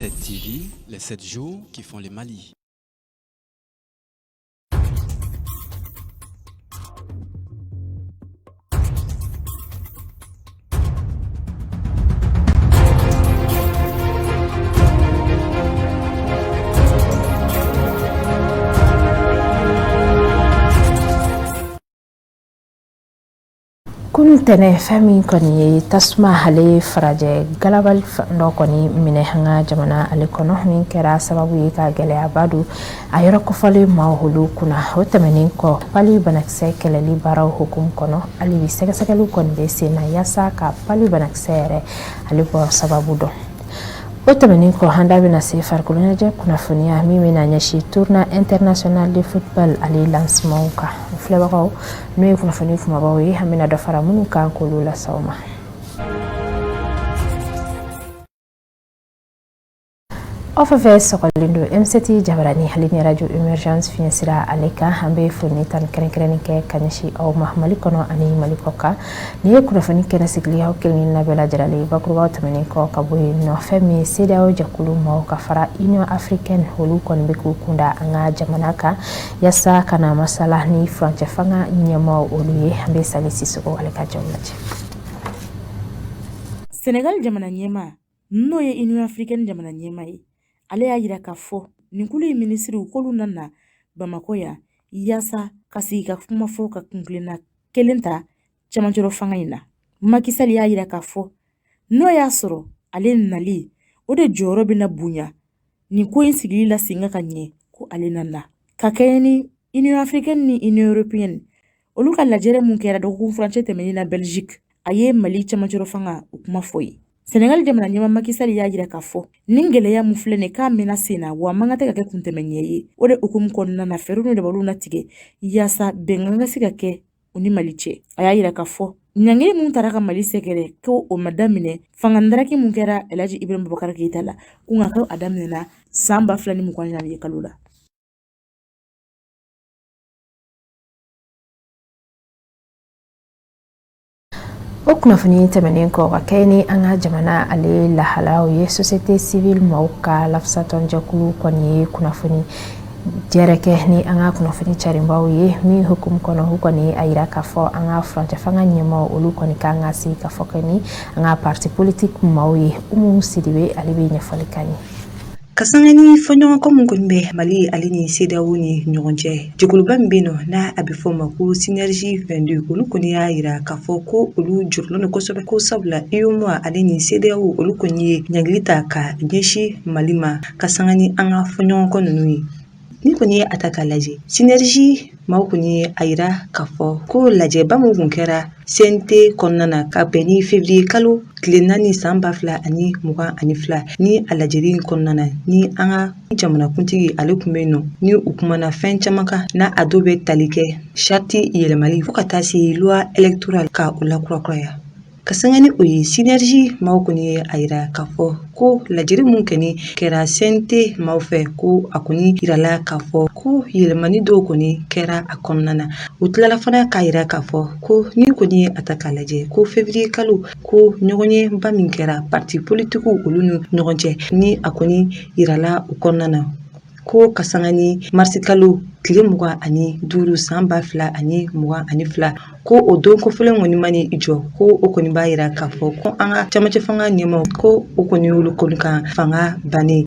TV, les 7 jours qui font le Mali. Kunun tɛnɛ fɛn min kɔni ye tasuma ale farajɛ galabali dɔ kɔni minɛ an ka jamana ale kɔnɔ min kɛra sababu ye ka gɛlɛyaba don a yɔrɔ kofɔlen maaw olu kunna. O tɛmɛnen kɔ, pali banakisɛ kɛlɛli baaraw hukumu kɔnɔ, hali bi sɛgɛsɛgɛliw kɔni bɛ sen na yaasa ka pali banakisɛ yɛrɛ ale bɔ sababu dɔn. O tɛmɛnen kɔ, an da bɛna se farikolo ɲɛnajɛ kunnafoniya min bɛna ɲɛsin tournoi international de football ale lancement kan. Filɛbagaw, n'o ye kunnafoni kumabaw ye, an bɛna dɔ fara minnu kan k'olu lase aw ma. Aw fɛn fɛn sɔgɔlen don M7 jabarani ale ni radio émergence fiɲɛ sira ale kan, an bɛ foli ni tanu kɛrɛnkɛrɛnnen kɛ ka ɲɛsin aw ma Mali kɔnɔ ani Mali kɔ kan. Nin ye kunnafoni kɛnɛ sigili aw kelen-kelenna bɛɛ lajɛlen. Bakurubaw tɛmɛnen kɔ ka bɔ yen nɔ, fɛn min ye CEDEAO jɛkulu maaw ka fara Union africaine, olu kɔni bɛ k'u kunda an ka jamana kan yaasa ka na masala ni furancɛ fanga ɲɛmaaw olu ye. An bɛ Sali Sisoko ale ka jaw lajɛ. Senegal jamana ɲɛmaa, n'o ye Union africaine jamana ɲɛmaa ye, ale y'a yira k'a fɔ nin kulu in minisiriw k'olu nana Bamakɔ yan yaasa ka sigi ka kuma fɔ ka kuntilenna kelen ta cɛmancɛrɔ fanga in na. Macky Sall y'a yira k'a fɔ n'o y'a sɔrɔ ale nali o de jɔyɔrɔ bɛna bonya nin ko in sigili la sen kan ka ɲɛ, ko ale nana ka kɛɲɛ ni Union africaine ni Union européenne olu ka lajɛrɛ mun kɛra dɔgɔkun furancɛ tɛmɛnen na Belgique. A ye Mali cɛmancɛrɔ fanga o kuma fɔ ye. Senegal jamana ɲɛmaa Macky Sall y'a yira k'a fɔ nin gɛlɛya mun filɛ nin k'a mɛnna sen na, wa man kan tɛ ka kɛ kuntɛmɛɲɛ ye. O de hukumu kɔnɔna na, fɛɛrɛw ni dabaliw na tigɛ yaasa bɛnkan ka se ka kɛ u ni Mali cɛ. A y'a yira k'a fɔ ɲangili mun tara ka Mali sɛgɛrɛ, ko o ma daminɛ fanga ndaraki mun kɛra Elhaji Ibrahim Boubacar Keïta la, ko nka ko a daminɛna san 2020 janvier kalo la. O kunnafoni tɛmɛnen kɔ, ka kɛ ni an ka jamana ale lahalaw ye, société civile maaw ka lafasatɔnjɛkulu kɔni ye kunnafoni jɛrɛ kɛ ni an ka kunnafoni carinbaw ye min hukumu kɔnɔ, u kɔni a yira k'a fɔ an ka furancɛ fanga ɲɛmaaw olu kɔni kan ka sigi ka fɔ kɛ ni an ka parti politique maaw ye. Umu Sidibe ale bɛ ɲɛfɔli k'an ye. Ka sanga ni fɔɲɔgɔnkɔ min kɔni bɛ Mali ale ni CEDEAO ni ɲɔgɔn cɛ, jɛkuluba min bɛ yen nɔ n'a a bɛ fɔ o ma ko Synergie 22, olu kɔni y'a yira k'a fɔ ko olu jɔrɔlen don kosɛbɛ, ko sabula UEMOA ale ni CEDEAO olu kɔni ye ɲangili ta ka ɲɛsin Mali ma ka sanga ni an ka fɔɲɔgɔnkɔ ninnu ye. Ni kɔni ye a ta k'a lajɛ, Synergie maaw kɔni ye a yira k'a fɔ ko lajɛba min kun kɛra CNT kɔnɔna na ka bɛn ni février kalo tile 4 san 2022, ni a lajɛli in kɔnɔna na ni an ka jamanakuntigi ale tun bɛ yen nɔ, ni u kumana fɛn caman kan, n'a a dɔw bɛ tali kɛ charte yɛlɛmali fo ka taa se loi électorale ka o lakurakuraya. Ka sanga ni o ye, Synergie maaw kɔni ye a yira k'a fɔ ko lajɛli mun kɔni kɛra CNT maaw fɛ, ko a kɔni yirala k'a fɔ ko yɛlɛmani dɔw kɔni kɛra a kɔnɔna na. U tilala fana k'a yira k'a fɔ ko ni kɔni ye a ta k'a lajɛ, ko février kalo ko ɲɔgɔnyeba min kɛra parti politikiw olu ni ɲɔgɔn cɛ, ni a kɔni yirala o kɔnɔna na ko ka sanga ni marisi kalo tile 25 san 2022, ko o don kofɔlen kɔni ma ni jɔ, ko o kɔni b'a yira k'a fɔ ko an ka camancɛ fanga ɲɛmaaw ko o kɔni y'olu kɔni ka fanga bannen.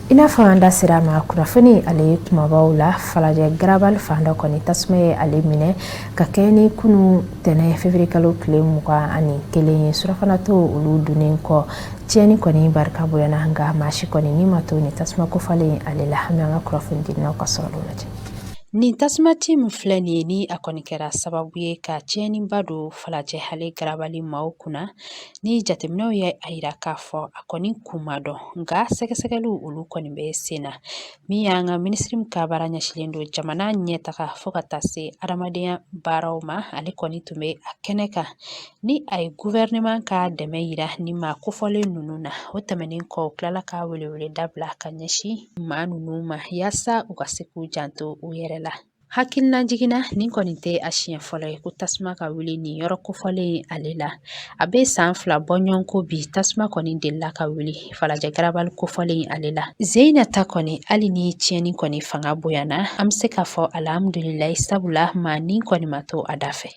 I n'a fɔ an da sera a ma kunnafoni ale kumabaw la, Falajɛ garabali fan dɔ kɔni tasuma ye ale minɛ ka kɛ ni kunu tɛnɛ février kalo tile 21 ye. Surafanato olu dunnen kɔ, tiɲɛni kɔni barika bonyana, nka maa si kɔni ni ma to ni tasuma kofalen ale la. An bɛ an ka kunnafoni dilaw ka sɔrɔ lajɛ. Nin tasumati min filɛ nin ye, ni a kɔni kɛra sababu ye ka tiɲɛniba don Falajɛ ale garabali maaw kunna, ni jateminɛw ye a yira k'a fɔ a kɔni kun ma dɔn, nka sɛgɛsɛgɛliw olu kɔni bɛ sen na. Min y'an ka minisiri min ka baara ɲɛsinnen don jamana ɲɛtaga fo ka taa se adamadenya baaraw ma, ale kɔni tun bɛ a kɛnɛ kan ni a ye gouvernement ka dɛmɛ yira ni maa kofɔlen ninnu na. O tɛmɛnen kɔ, u tilala ka welewele dabila ka ɲɛsin maa ninnu ma yaasa u ka se k'u janto u yɛrɛ la. Hakililajigin na nin kɔni tɛ a siɲɛ fɔlɔ ye ko tasuma ka wuli nin yɔrɔ kofɔlen ale la. A bɛ san 2 bɔɲɔgɔnko bi tasuma kɔni delila ka wuli Falajɛ garabali kofɔlen ale la. Zeyina ta kɔni hali ni tiɲɛni kɔni fanga bonyana, an bɛ se k'a fɔ alhamdulilayi, sabula maa ni kɔni ma to a da fɛ.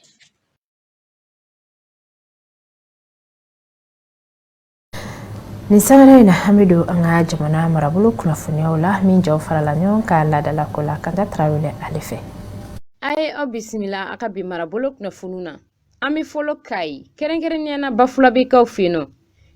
Nin sangare in na, an bɛ don an ka jamana marabolo kunnafoniyaw la min jɔ farala ɲɔgɔn kan laadalako la Kanta Tarawele ale fɛ. A ye aw bisimila a ka bi marabolo kunnafoniw na. An bɛ fɔlɔ Kayi, kɛrɛnkɛrɛnnenya na Bafulabekaw fɛ yen nɔ.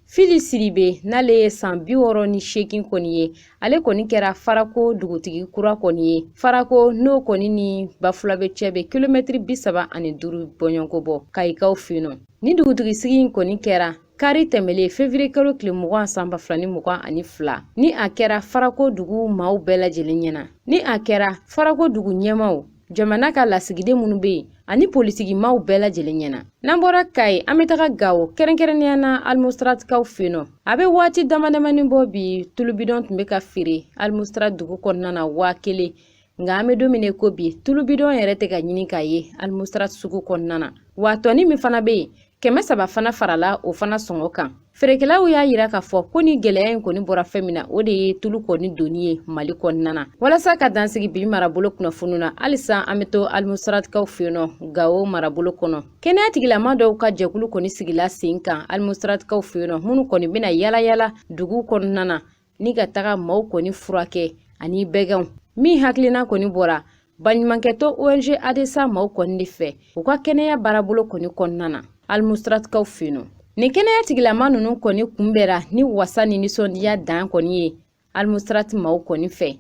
Fili Siribe, n'ale ye san 68 kɔni ye, ale kɔni kɛra Farako dugutigi kura kɔni ye. Farako n'o kɔni ni Bafulabe cɛ bɛ kilomɛtiri 35 bɔɲɔgɔnko bɔ Kayikaw fɛ yen nɔ. Ni dugutigi sigi in kɔni kɛra kari tɛmɛlen fevrier kalo tile 20 san 2022, ni a kɛra Farako dugu maaw bɛɛ lajɛlen ɲɛna, ni a kɛra Farako dugu ɲɛmaaw, jamana ka lasigiden minnu bɛ yen ani politiki maaw bɛɛ lajɛlen ɲɛna. N'an bɔra Kayi, an bɛ taga Gawo, kɛrɛnkɛrɛnnenya na Almoustratkaw fɛ yen nɔ. A bɛ waati damadamanin bɔ bi, tulubidɔn tun bɛ ka feere Almoustrat dugu kɔnɔna na 1000, nka an bɛ don min na ko bi, tulubidɔn yɛrɛ tɛ ka ɲini k'a ye Almoustrat sugu kɔnɔna na. Wa tɔni min fana bɛ yen, 300 fana farala o fana sɔngɔ kan. Feerekɛlaw y'a yira k'a fɔ ko ni gɛlɛya in kɔni bɔra fɛn min na, o de ye tulu kɔni donni ye Mali kɔnɔna na. Walasa ka dansigi bi marabolo kunnafoniw na, halisa an bɛ to Almoustratkaw fɛ yen nɔ Gawo marabolo kɔnɔ. Kɛnɛya tigilama dɔw ka jɛkulu kɔni sigila sen kan Almoustratkaw fɛ yen nɔ, minnu kɔni bɛna yala yala dugu kɔnɔna na ni ka taga maaw kɔni furakɛ ani bɛganw. Min hakilina kɔni bɔra baɲumankɛtɔn ONG ADESA maaw kɔni de fɛ u ka kɛnɛya baarabolo kɔni kɔnɔna na Almoustratkaw fɛ yen nɔ. Nin kɛnɛya tigilama ninnu kɔni kunbɛra ni wasa ni nisɔndiya dan kɔni ye Almoustrat maaw kɔni fɛ.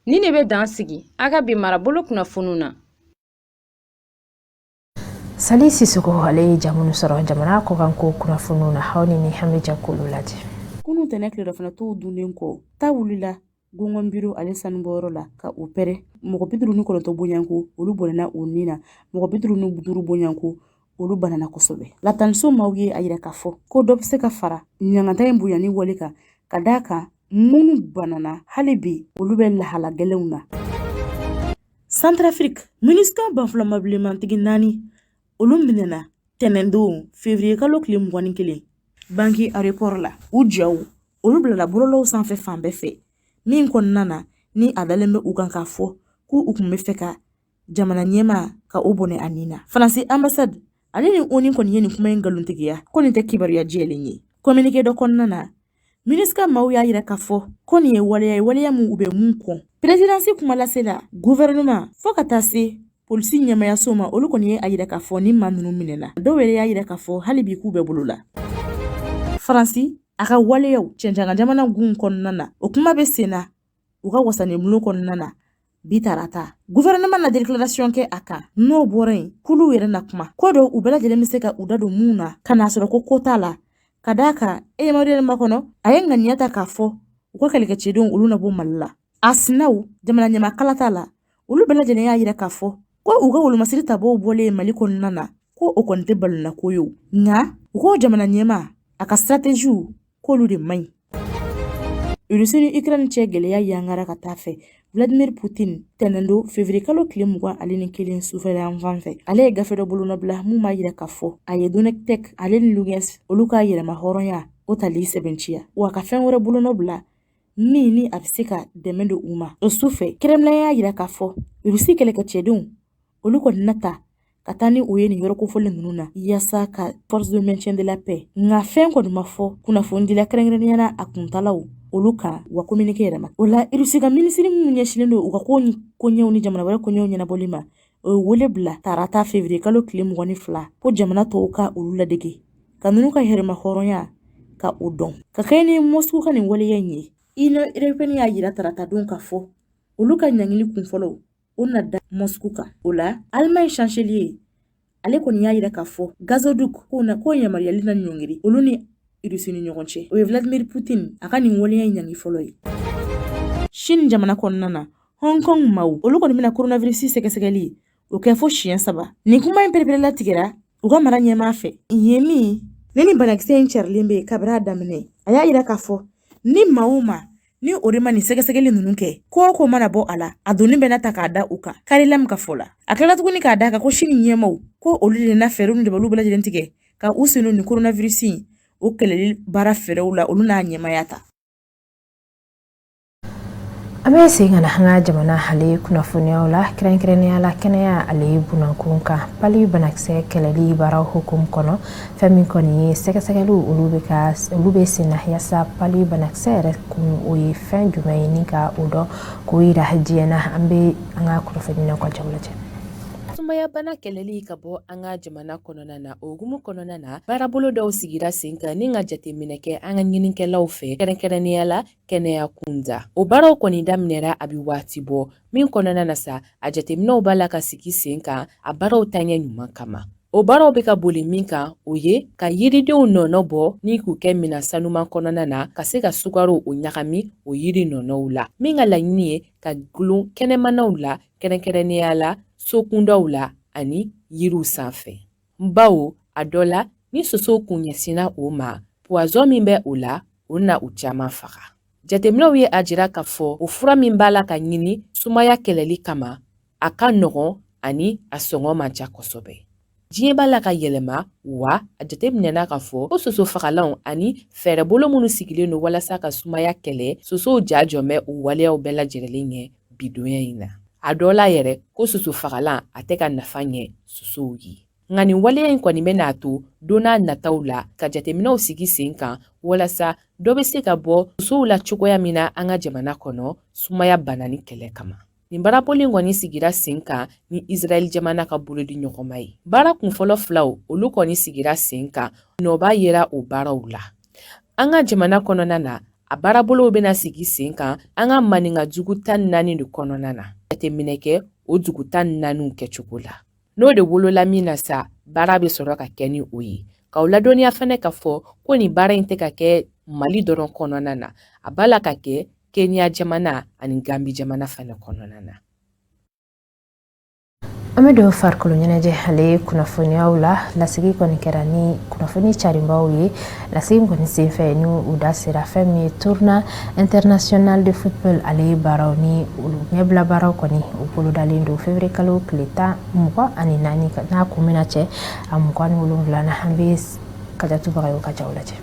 Nin de bɛ dan sigi a ka bi marabolo kunnafoniw na. Sali Sisoko ale ye ja minnu sɔrɔ jamana kɔkanko kunnafoniw na, aw ni ni an bɛ jɛ k'olu lajɛ. Kunun tɛnɛ tilelafana dunnen kɔ, ta wulila Gɔngɔnbiro ale sanubɔyɔrɔ la ka o pɛrɛn. Mɔgɔ 59 bonyanko, olu bɔnɛna u ni na. Mɔgɔ 55 bonyanko, olu banana kosɛbɛ. Lataniso maaw ye a yira k'a fɔ ko dɔ bɛ se ka fara ɲangata in bonyani wale kan, ka d'a kan minnu banana hali bi, olu bɛ lahala gɛlɛnw na. Centrafrique, MINUSCA banfulama bilenmantigi naani, olu minɛna tɛnɛndon février kalo tile 21 Bangui aéroport la. U jaw, olu bilala bɔlɔlɔw sanfɛ fan bɛɛ fɛ, min kɔnɔna na ni a dalen bɛ u kan k'a fɔ ko u tun bɛ fɛ ka jamana ɲɛmaa ka o bɔnɛ a ni na. Faransi ambassade ale ni ONU kɔni ye nin kuma in nkalontigiya ko nin tɛ kibaruya jɛlen ye. Communiqué dɔ kɔnɔna na, MINUSCA maaw y'a yira k'a fɔ ko nin ye waleya ye, waleya min u bɛ mun kɔn. Perezidansi kumalasela, gouvernement, fo ka taa se polisi ɲɛmayaso ma, olu kɔni ye a yira k'a fɔ ni maa ninnu minɛna. Dɔw yɛrɛ y'a yira k'a fɔ hali bi k'u bɛ bolo la. Faransi a ka waleyaw cɛncɛnkan jamana gun kɔnɔna na, o kuma bɛ sen na u ka wasadenbulon kɔnɔna na bi tarata. Gouvernement na déclaration kɛ a kan. N'o bɔra yen, kuluw yɛrɛ na kuma ko dɔ u bɛɛ lajɛlen bɛ se ka u da don mun na, ka n'a sɔrɔ ko ko t'a la, ka d'a kan Emmanuel Macron a ye ŋaniya ta k'a fɔ u ka kɛlɛkɛcɛdenw olu na bɔ Mali la. A sinaw jamana ɲɛmaa kalata la, olu bɛɛ lajɛlen y'a yira k'a fɔ ko u ka wolomasiri tabaw bɔlen Mali kɔnɔna na, ko o kɔni tɛ balonna ko ye. Nka u ko jamana ɲɛmaa a ka stratégie k'olu de man ɲi. Russie ni Ukraine cɛ gɛlɛya yangara ka taa fɛ. Vladimir Putin tɛnɛndon février kalo tile 21 sufɛla yanfan fɛ, ale ye gafe dɔ bolonɔbila mun b'a yira k'a fɔ a ye Donetsk ale ni Lugansk olu ka yɛrɛma hɔrɔnya o tali sɛbɛntiya, wa ka fɛn wɛrɛ bolonɔbila min ni a bɛ se ka dɛmɛ don u ma. O su fɛ, Kremlin y'a yira k'a fɔ Russie kɛlɛkɛcɛdenw olu kɔni na ta ka taa ni u ye nin yɔrɔ kofɔlen ninnu na yaasa ka force de maintien de la paix. Nka fɛn kɔni ma fɔ kunnafonidila, kɛrɛnkɛrɛnnenya na a kuntalaw olu kan, wa communiqué yɛrɛ ma. O la, Irisi ka minisiri minnu ɲɛsinnen don u ka ko koɲɛw ni jamana wɛrɛ koɲɛw ɲɛnabɔli ma, o ye wele bila tarata février kalo tile 22 ko jamana tɔw ka olu ladege ka ninnu ka yɛrɛma hɔrɔnya ka o dɔn. Ka kɛɲɛ ni Moscou ka nin waleya in ye, Union européenne y'a yira tarata don k'a fɔ olu ka ɲangili kunfɔlɔw o na da Moscou kan. O la, Allemagne chancelier ale kɔni y'a yira k'a fɔ gazoduc ko na ko yamaruyali na ɲɔngiri olu ni Russie ni ɲɔgɔn cɛ. O ye Vladimir Putin a ka nin waleya in ɲangi fɔlɔ ye. Chine jamana kɔnɔna na, Hong Kong maaw olu kɔni bɛna coronavirus sɛgɛsɛgɛli o kɛ fo siɲɛ 3. Nin kuma in pereperelatigɛra u ka mara ɲɛmaa fɛ yen min ne ni banakisɛ in carilen bɛ kabiri a daminɛ. A y'a yira k'a fɔ ni maa o maa Ni o de ma nin sɛgɛsɛgɛli ninnu kɛ, ko o ko mana bɔ a la, a doni bɛna ta k'a da u kan. Carrie Lam ka fɔ la, a tilala tuguni k'a da kan ko Chine ɲɛmaw ko olu de na fɛɛrɛw ni dabaliw bɛɛ lajɛlen tigɛ ka u sen don nin coronavirus in o kɛlɛli baara fɛɛrɛw la, olu n'a ɲɛmaya ta. An bɛ segin ka na an ka jamana ale kunnafoniyaw la, kɛrɛnkɛrɛnnenya la kɛnɛya ale bunankun kan. Palu banakisɛ kɛlɛli baaraw hukumu kɔnɔ, fɛn min kɔni ye sɛgɛsɛgɛliw, olu bɛ sen na yaasa palu banakisɛ yɛrɛ kun o ye fɛn jumɛn ye, ni ka o dɔn k'o yira diɲɛ na. An bɛ an ka kunnafoniyaw ka jaw lajɛ. Sumayabana kɛlɛli ka bɔ an ka jamana kɔnɔna na, o hukumu kɔnɔna na, baarabolo dɔw sigira sen kan ni ka jateminɛ kɛ an ka ɲinikɛlaw fɛ, kɛrɛnkɛrɛnnenya la kɛnɛya kunda. O baaraw kɔni daminɛra a bi waati bɔ min kɔnɔna na sa, a jateminɛw b'a la ka sigi sen kan a baaraw taɲɛ ɲuman kama. O baaraw bɛ ka boli min kan, o ye ka yiridenw nɔnɔ bɔ ni k'u kɛ minan sanuman kɔnɔna na, ka se ka sukaro o ɲagami o yiri nɔnɔw la, min ka laɲini ye ka gulon kɛnɛmanaw la, kɛrɛnkɛrɛnnenya la sokundaw la ani yiriw sanfɛ, bawo a dɔ la ni sosow kun ɲɛsinna o ma, poison min bɛ o la, o na u caman faga. Jateminɛw ye a jira k'a fɔ o fura min b'a la ka ɲini sumaya kɛlɛli kama, a ka nɔgɔn ani a sɔngɔ man ca kosɛbɛ. Diɲɛ b'a la ka yɛlɛma wa, a jateminɛna k'a fɔ ko soso fagalanw ani fɛɛrɛbolo minnu sigilen don walasa ka sumaya kɛlɛ, sosow ja jɔn bɛ o waleyaw bɛɛ lajɛlen ɲɛ bidonya in na. A dɔ la yɛrɛ ko soso fagalan a tɛ ka nafa ɲɛ sosow ye. Nka nin waleya in kɔni bɛna a to don n'a nataw la ka jateminɛw sigi sen kan walasa dɔ bɛ se ka bɔ sosow la cogoya min na an ka jamana kɔnɔ sumaya bana ni kɛlɛ kama. Nin baarabolo in kɔni sigira sen kan ni Israɛl jamana ka bolodi ɲɔgɔnma ye. Baara kunfɔlɔ filaw, olu kɔni sigira sen kan, nɔba yera o baaraw la. An ka jamana kɔnɔna na, a baarabolow bɛna sigi sen kan an ka maninka dugu 14 de kɔnɔna na. Jateminɛ kɛ o dugu 14 kɛcogo la. N'o de wolola min na sa, baara bɛ sɔrɔ ka kɛ ni o ye. K'aw ladɔnniya fɛnɛ k'a fɔ ko nin baara in tɛ ka kɛ Mali dɔrɔn kɔnɔna na, a b'a la ka kɛ Kenya jamana ani Gambi jamana fɛnɛ kɔnɔna na. An bɛ don farikolo ɲɛnajɛ ale kunnafoniyaw la. Lasigi kɔni kɛra ni kunnafoni carinbaw ye. Lasigi kɔni senfɛ, ni u da sera fɛn min ye tournoi international de football ale baaraw ni olu ɲɛbila baaraw kɔni, u bolodalen don février kalo tile 24, n'a kun bɛna cɛ a 27 na. An bɛ Kajatu Bagayogo ka jaw lajɛ.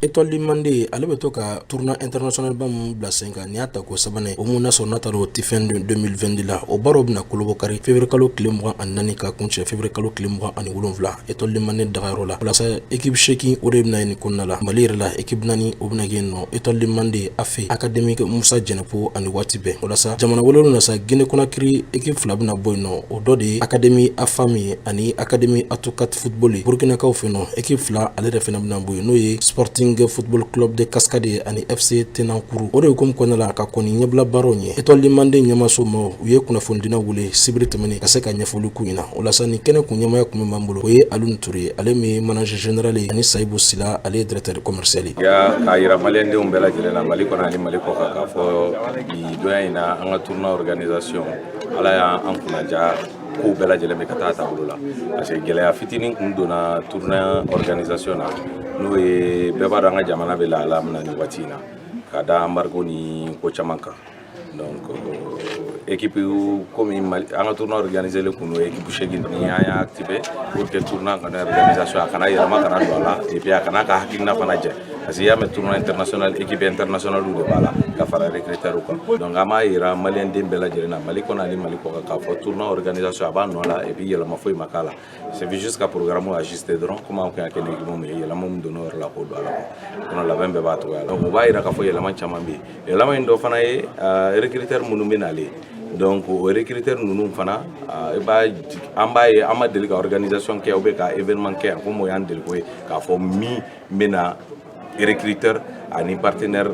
Étoile du Mande ale bɛ to ka tournoi international ba min bila sen kan, nin y'a ta ko sabanan, o mun n'a sɔrɔ n'a taara o TIFEN 2022 la. O baaraw bɛna kolobɔ kari février kalo tile 24 ka kuncɛ février kalo tile 27 Étoile du Mande dagayɔrɔ la. Walasa équipe 8, o de bɛna ye nin kɔnɔna la. Mali yɛrɛ la, équipe naani o bɛna kɛ yen nɔ: Étoile du Mande, AFE, Académique Musa Jɛnɛpo ani waati bɛɛ. Walasa jamana wɛrɛw na sa, Guinée Conakry équipe fila bɛna bɔ yen nɔ, o dɔ de ye Académie AFAM ye ani Académie Atukat Football ye. Burkinakaw fɛ nɔ, équipe fila ale yɛrɛ fana bɛna bɔ yen, n'o ye Sporting Football Club de Cascade ani FC Tenankuru. O de hukumu kɔnɔna la, ka kɔni ɲɛbila baaraw ɲɛ, Étoile du Mande ɲɛmaso maaw, u ye kunnafonidinaw wele sibiri tɛmɛnen ka se ka ɲɛfɔli k'u ɲɛna. O la sa, nin kɛnɛ kun ɲɛmaya kun bɛ b'an bolo, o ye Alioune Touré, ale min ye manager général ye, ani Sayibu Sila, ale ye directeur commercial ye. Ya k'a yira maliyɛndenw bɛɛ lajɛlen na, Mali kɔnɔ ani Mali kɔ kan, k'a fɔ bi donya in na, an ka tournoi organisation, Ala y'an kunnaja, kow bɛɛ lajɛlen bɛ ka taa taabolo la, parce que gɛlɛya fitinin kun donna tournoi organisation na, n'o ye bɛɛ b'a dɔn an ka jamana bɛ lahala min na nin waati in na, ka da embargo ni ko caman kan. Donc équipe, komi an ka tournoi organisé le kun don équipe 8, ni an y'a activé pour que tournoi kana organisation a kana yɛlɛma kana don a la, et puis a kana ka hakilina fana jɛ, parce que i y'a mɛn tournoi international, équipe internationale de b'a la ka fara recruteur kan. Donc an b'a yira maliyɛn den bɛɛ lajɛlen na, Mali kɔnɔ ani Mali kɔ kan, k'a fɔ tournoi organisation a b'a nɔ la, et puis yɛlɛma foyi ma k'a la. C'est juste ka programme ajuster dɔrɔn, komi an kun y'a kɛ ni équipe mun ye, yɛlɛma mun donna o yɔrɔ la k'o don a la quoi. Kɔnɔ labɛn bɛɛ b'a cogoya la. Donc o b'a yira k'a fɔ yɛlɛma caman bɛ yen. Yɛlɛma in dɔ fana ye recruteur minnu bɛ nalen. Donc o recruteur ninnu fana, i b'a an b'a ye an ma deli ka organisation kɛ ou bien ka événement kɛ yan, komi o y'an deliko ye, k'a fɔ min bɛna recruteur ani partenaire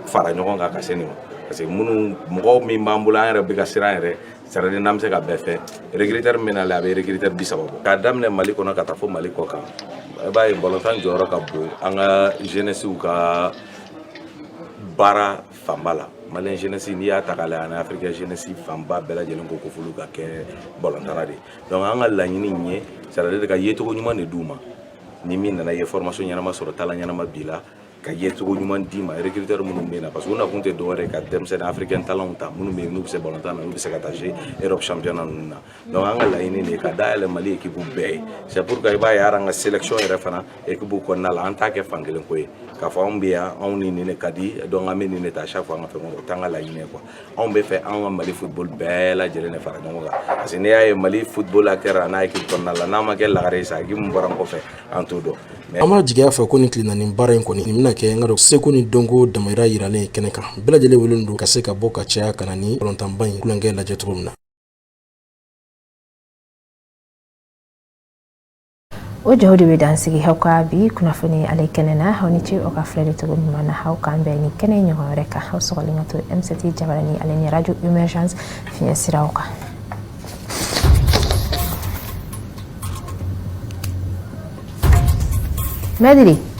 fara ɲɔgɔn kan ka se nin ma, parce que minnu mɔgɔw min b'an bolo, an yɛrɛ bɛ ka siran yɛrɛ, c'est à dire n'an bɛ se ka bɛɛ fɛ. Recruteur min bɛ nalen, a bɛ recruteur 30 bɔ, k'a daminɛ Mali kɔnɔ ka taa fo Mali kɔ kan. I b'a ye balontan jɔyɔrɔ ka bon an ka jeunesse ka baara fanba la. Malien jeunesse, n'i y'a ta k'a lajɛ, ani africain jeunesse fanba bɛɛ lajɛlen ko f'olu ka kɛ balontanna de. Donc an ka laɲini ye, c'est à dire ka yecogo ɲuman de d'u ma. Ni min nana, i ye formation ɲɛnama sɔrɔ, taala ɲɛnama b'i la. Ka yecogo ɲuman d'i ma, recruteur minnu bɛ na, parce que u nakun tɛ dɔwɛrɛ ye ka denmisɛnnin africain talentw ta, minnu bɛ yen n'u bɛ se balontan na, n'u bɛ se ka taa jouer Europe championnat ninnu na. Donc an ka laɲini de ye ka dayɛlɛ Mali équipe bɛɛ ye. C'est pourquoi i b'a ye hali an ka sélection yɛrɛ fana, équipe kɔnɔna la, an t'a kɛ fankelen ko ye k'a fɔ anw bɛ yan, anw ni nin de ka di, donc an bɛ nin de ta chaque fois an ka fɛn kɔnɔ. O t'an ka laɲini ye quoi. Anw bɛ fɛ an ka Mali football bɛɛ lajɛlen de fara ɲɔgɔn kan, parce que n'i y'a ye Mali football acteur a n'a équipe kɔnɔna la, n'a ma kɛ lagare ye sa, équipe min bɔra an kɔfɛ, an t'o dɔn. An b'a jigiya fɛ ko nin tile naani baara in kɔni, nin bɛna kɛ n ka dɔn seko ni dɔnko damayira yiralen kɛnɛ kan. Bɛɛ lajɛlen welelen don ka se ka bɔ ka caya ka na ni balontanba in tulonkɛ lajɛ cogo min na. O jaw de bɛ dan sigi aw ka bi kunnafoni ale kɛnɛ na. Aw ni ce aw ka filɛli cogo ɲuman na. Aw k'an bɛn ni kɛnɛ ɲɔgɔn wɛrɛ kan. Aw sɔgɔlen ka to M7 jabarani ale ni Radio Emergence fiɲɛ siraw kan. Mɛdiri.